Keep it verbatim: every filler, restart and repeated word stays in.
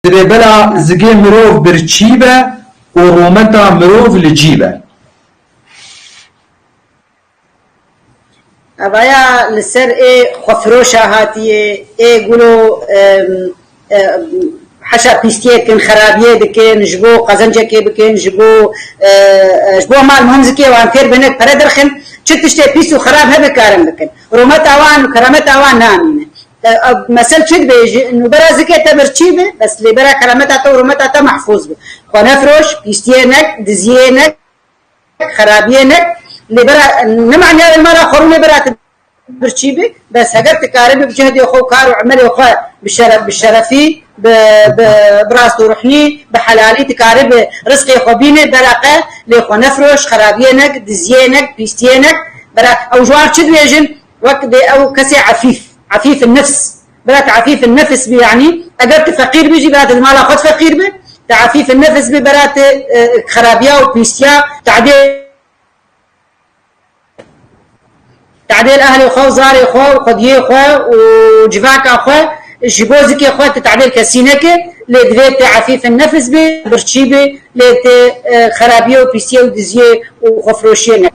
Dibê bela zikê mirov birçî be û rûmeta mirov li cî be. Evaya li ser ê xwefiroşa hatiye, ê gulo, em, e, heşa pîstiyê dikin, xerabiyê dikin, ji bo qezencekê bikin, ji bo, e, e, ji bo mal muhim zikê wan têr binek pere derxin, çi tiştê pîs û xerab hebe karin bikin. Rûmeta wan û kerameta wan namîne. E, e, mesel çi dibêji, nûbera zikê te birçî bi, bes lêbera kerameta te û rûmeta te mehfûz bi. Xwe nefroş, pîstiyê nek, diziyê nek, xerabiyê nek, lêbera, ne manya wê mala xwe rû lêbera te birçî bi, bes heger tu karibî bi cehdê xwe û kar û emelê xwe bi şere-, bi şerefî, bi, bi, bi rast û ruhnî, bi helalî tu karibî rizqê xwe bînê, bereqe lê xwe nefroş, xerabiyê nek, diziyê nek, pîstiyê nek, bera ew ji wan çi dibêjin, wek dê ew kesê efîf, efîf nefs, bera tu efîf nefs bî, yanî eger tu feqîr bî jî, bera tu li mala xwe feqîr bi, tu efîf nefs bî, bera tu, e, xerabiya û pîstiya, tadê Tadêl ehlê xwe û zarê xwe û xwediyê xwe û civaka xwe ji bo zikê xwe tu tadêl kesî neke, lê divê tu efîf nefs bî, birçî bî, lê tu, e, xerabiye û pîsiyê û diziyê û xwefiroşiyê neke.